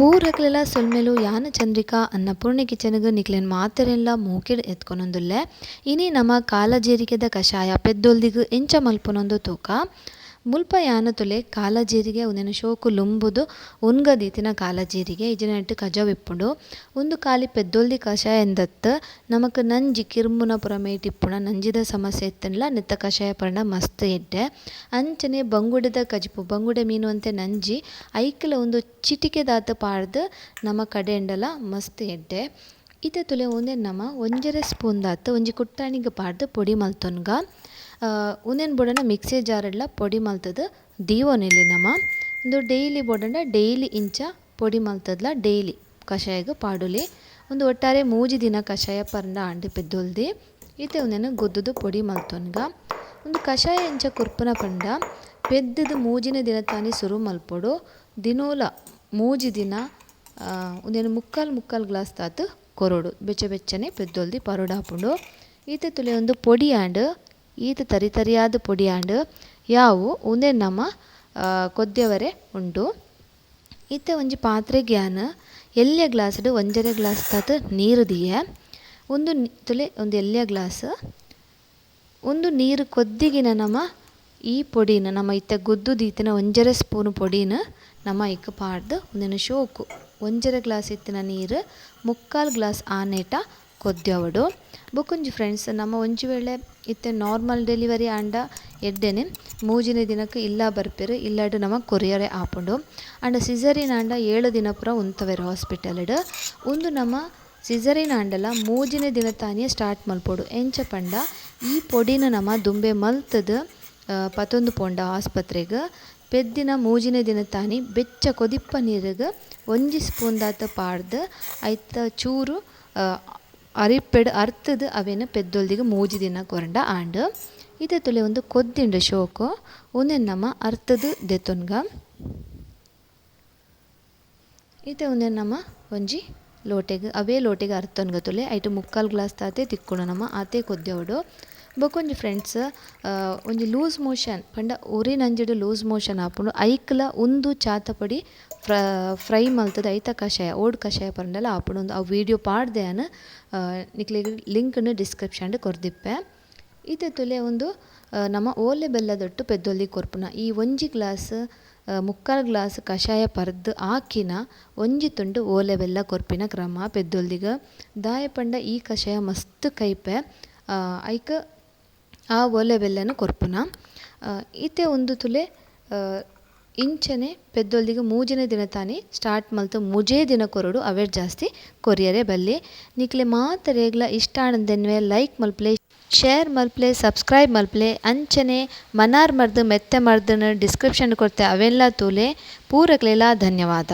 ಪೂರಕ್ಲೆಲ ಸೊಲ್ಮೆಲು. ಯಾನ್ ಚಂದ್ರಿಕಾ, ಅನ್ನಪೂರ್ಣೆ ಕಿಚನ್ಗ್ ನಿಕ್ಲೆನ್ ಮಾತೆರೆನ್ಲ ಮೋಕೆಡ್ ಎತ್ಕೊನೊಂದುಲ್ಲೆ. ಇನಿ ನಮ ಕಾಲಜೀರಿಗೆದ ಕಷಾಯ ಪೆದ್ದೊಲ್ದಿಗ್ ಎಂಚ ಮಲ್ಪುನೊಂದು ತೂಕ. ಮುಲ್ಪ ಯಾನ್ ತುಲೆ ಕಾಲಜೀರಿಗೆ ಉಂದೆನ್ ಶೋಕು ಲುಂಬುದು ಉನ್ಗ ದೀತಿನ ಕಾಲಜೀರಿಗೆ ಇಜಿನೆಟ್ ಕಜವು ಇಪ್ಪುಂಡು. ಉಂದು ಖಾಲಿ ಪೆದ್ದೊಲ್ದಿ ಕಷಾಯ ಎಂದತ್ ನಮಕ್ ನಂಜಿ ಕಿರ್ಮುನ ಪುರ ಮೇಟ್ ಇಪ್ಪುನ ನಂಜಿದ ಸಮಸ್ಯೆ ಇತ್ತುಂಡ್ಲ ನೆತ್ತ ಕಷಾಯ ಪರ್ಂಡ ಮಸ್ತ್ ಎಡ್ಡೆ. ಅಂಚನೆ ಬಂಗುಡೆದ ಕಜಿಪು, ಬಂಗುಡೆ ಮೀನು ಅಂತೆ ನಂಜಿ ಐಕ್ಲ ಉಂದು ಚಿಟಿಕೆದಾತ್ ಪಾಡ್ದ್ ನಮ ಕಡೆಂಡಲ ಮಸ್ತ್ ಎಡ್ಡೆ. ಇತ್ತೆ ತುಲೆ ಉಂದೆನ್ ನಮ ಒಂಜರೆ ಸ್ಪೂನ್ ದಾತ್ ಒಂಜಿ ಕುಟ್ಟಾಣಿಗ್ ಪಾಡ್ದ್ ಪೊಡಿ ಮಲ್ತೊನ್ಗ. ಉಂದೆನ್ ಬೋಡಂಡ ಮಿಕ್ಸಿ ಜಾರ್ಡ್ಲ ಪೊಡಿ ಮಲ್ತದ್ ದೀವೊನೆಲಿ ನಮ. ಉಂದು ಡೈಲಿ ಬೋಡಂಡ ಡೈಲಿ ಇಂಚ ಪೊಡಿ ಮಲ್ತದ್ಲ ಡೈಲಿ ಕಷಾಯಗ್ ಪಾಡೊಲಿ. ಉಂದು ಒಟ್ಟಾರೆ 3 ದಿನ ಕಷಾಯ ಪರ್ಂಡ ಆಂಡ್ ಪೆದ್ದೊಲ್ದಿ. ಇತ್ತೆ ಉಂದೆನ್ ಗುದ್ದುದು ಪೊಡಿ ಮಲ್ತೊನ್ಗ. ಉಂದು ಕಷಾಯ ಇಂಚ ಕೊರ್ಪುನ ಪಂಡ ಪೆದ್ದುದು 3ನೇ ದಿನ ತಾನಿ ಸುರು ಮಲ್ಪೊಡು. ದಿನೋಲ 3 ದಿನ ಉಂದೆನ್ ಮುಕ್ಕಾಲ್ ಮುಕ್ಕಾಲ್ ಗ್ಲಾಸ್ ತಾತ್ ಕೊರೊಡು. ಬೆಚ್ಚ ಬೆಚ್ಚನೆ ಪೆದ್ದೊಲ್ದಿ ಪರೊಡಾಪುಂಡು. ಈತೆ ತುಲೆ ಉಂದು ಪೊಡಿ ಆಂಡ್, ಈತ ತರಿ ತರಿಯಾದ ಪೊಡಿ ಆಂಡ್ ಯಾವು ಉಂದೆನ್ ನಮ ಕೊದ್ಯವರೆ ಉಂಡು. ಇತ್ತೆ ಒಂಜಿ ಪಾತ್ರೆಗ್ ಯಾನ್ ಎಲ್ಯ ಗ್ಲಾಸ್ಡ್ ಒಂಜರೆ ಗ್ಲಾಸ್ ತಾತ್ ನೀರು ದೀಯೆ. ಉಂದು ತುಲೆ ಒಂದು ಎಲ್ಯ ಗ್ಲಾಸ್. ಉಂದು ನೀರು ಕೊದ್ದಿಗಿನ ನಮ ಈ ಪೊಡಿನ ನಮ ಇತ್ತೆ ಗುದ್ದು ದೀತಿನ ಒಂಜರೆ ಸ್ಪೂನ್ ಪೊಡಿನ ನಮ ಇಕ್ ಪಾಡ್ದು ಉಂದೆನ್ ಶೋಕು ಒಂಜರೆ ಗ್ಲಾಸ್ ಇತ್ತಿನ ನೀರು ಮುಕ್ಕಾಲ್ ಗ್ಲಾಸ್ ಆನೇಟ ಕೊದ್ಯವಡು. ಬೊಕೊಂಜಿ ಫ್ರೆಂಡ್ಸ್, ನಮ್ಮ ಒಂಜಿ ವೇಳೆ ಇತ್ತೆ ನಾರ್ಮಲ್ ಡೆಲಿವರಿ ಆಂಡ ಎಡ್ಡೆನೆ 3ನೇ ದಿನಕ್ಕೆ ಇಲ್ಲ ಬರ್ಪೆರು, ಇಲ್ಲಾಡು ನಮ ಕೊರಿಯರೆ ಆಪುಂಡು. ಆಂಡ ಸಿಸರಿನ್ ಆಂಡ 7 ದಿನ ಪೂರ ಉಂತವೆರು ಹಾಸ್ಪಿಟಲ್ಡ್. ಉಂದು ನಮ ಸಿಸರಿನ್ ಆಂಡಲ 3ನೇ ದಿನ ತಾನಿಯೇ ಸ್ಟಾರ್ಟ್ ಮಲ್ಪೊಡು. ಎಂಚ ಪಂಡ ಈ ಪೊಡಿನ ನಮ ದುಂಬೆ ಮಲ್ತದು ಪತೊಂದು ಪೋಂಡ ಆಸ್ಪತ್ರೆಗ್ ಪೆದ್ದಿನ 3ನೇ ದಿನ ತಾನಿ ಬೆಚ್ಚ ಕೊದಿಪ್ಪ ನೀರಿಗೆ ಒಂಜಿ ಸ್ಪೂನ್ ದಾತ್ ಪಾಡ್ದು ಐತ ಚೂರು ಅರಿಪ್ಪೆಡ್ ಅರ್ತದು ಅವೆನ್ ಪೆದ್ದೊಲ್ದಿಗೆ 3 ದಿನ ಕೊರಂಡ ಆಂಡ್. ಇತ್ತೆ ತುಲೆ ಒಂದು ಕೊದ್ದಿಂಡು ಶೋಕು ಉಂದೆನ್ ನಮ ಅರ್ತದು ದೆತೊನ್ಗ. ಇತ್ತೆ ಉಂದೆನ್ ನಮ ಒಂಜಿ ಲೋಟೆಗ್ ಅವೇ ಲೋಟೆಗ್ ಅರ್ತೊನ್ಗ ತುಲೆ ಐಟ್ ಮುಕ್ಕಾಲ್ ಗ್ಲಾಸ್ ತಾತೆ ತಿಕ್ಕುಂಡು ನಮ ಆತೆ ಕೊದ್ಯವಡು. ಬೊಕೊಂಜಿ ಫ್ರೆಂಡ್ಸ್, ಒಂಜಿ ಲೂಸ್ ಮೋಷನ್ ಪಂಡ ಉರಿ ನಂಜಿಡ್ ಲೂಸ್ ಮೋಷನ್ ಆಪುಂಡು. ಐಕ್ಲ ಉಂದು ಚಾತಪೊಡಿ ಫ್ರೈ ಮಲ್ತದ ಐತ ಕಷಾಯ ಓಡ್ ಕಷಾಯ ಪಂಡಲ ಆಪುಂಡು. ಉಂದು ಆ ವಿಡಿಯೋ ಪಾಡ್ದೆ ಯಾನ್ ನಿಕ್ಲೆಗ್ ಲಿಂಕ್ನ್ ಡಿಸ್ಕ್ರಿಪ್ಷನ್ ಕೊರ್ದಿಪ್ಪೆ. ಇತ್ತೆ ತುಲೆ ಉಂದು ನಮ ಓಲೆ ಬೆಲ್ಲದೊಟ್ಟು ಪೆದ್ದೊಲ್ದಿ ಕೊರ್ಪುನ. ಈ ಒಂಜಿ ಗ್ಲಾಸ್ ಮುಕ್ಕಾಲ್ ಗ್ಲಾಸ್ ಕಷಾಯ ಪರ್ದ್ ಆಕಿನ ಒಂಜಿ ತುಂಡು ಓಲೆ ಬೆಲ್ಲ ಕೊರ್ಪಿನ ಕ್ರಮ ಪೆದ್ದೊಲ್ದಿಗ. ದಾಯ ಪಂಡ ಈ ಕಷಾಯ ಮಸ್ತ್ ಕೈಪೆ, ಐಕ್ ಆ ಓಲೆ ಬೆಲ್ಲನು ಕೊರ್ಪುನ. ಇತ್ತೆ ಉಂದು ತುಲೆ ಇಂಚನೆ ಪೆದ್ದೊಲ್ದಿಗ 3ನೇ ದಿನ ತಾನಿ ಸ್ಟಾರ್ಟ್ ಮಲ್ತು 3 ದಿನ ಕೊರೊಡು, ಅವೆಟ್ ಜಾಸ್ತಿ ಕೊರಿಯರೆ ಬಲ್ಲಿ. ನಿಕ್ಲೆ ಮಾತೆರೆಗ್ಲ ಇಷ್ಟ ಆಂಡಂದೆನ್ವೆ ಲೈಕ್ ಮಲ್ಪಲೆ, ಶೇರ್ ಮಲ್ಪಲೆ, ಸಬ್ಸ್ಕ್ರೈಬ್ ಮಲ್ಪಲೆ. ಅಂಚನೆ ಮನಾರ್ ಮರ್ದ್ ಮೆತ್ತೆ ಮರ್ದನ ಡಿಸ್ಕ್ರಿಪ್ಷನ್ ಕೊರ್ತೆ ಅವೆಲ್ಲ ತೂಲೆ. ಪೂರಕ್ಲೆಲ ಧನ್ಯವಾದ.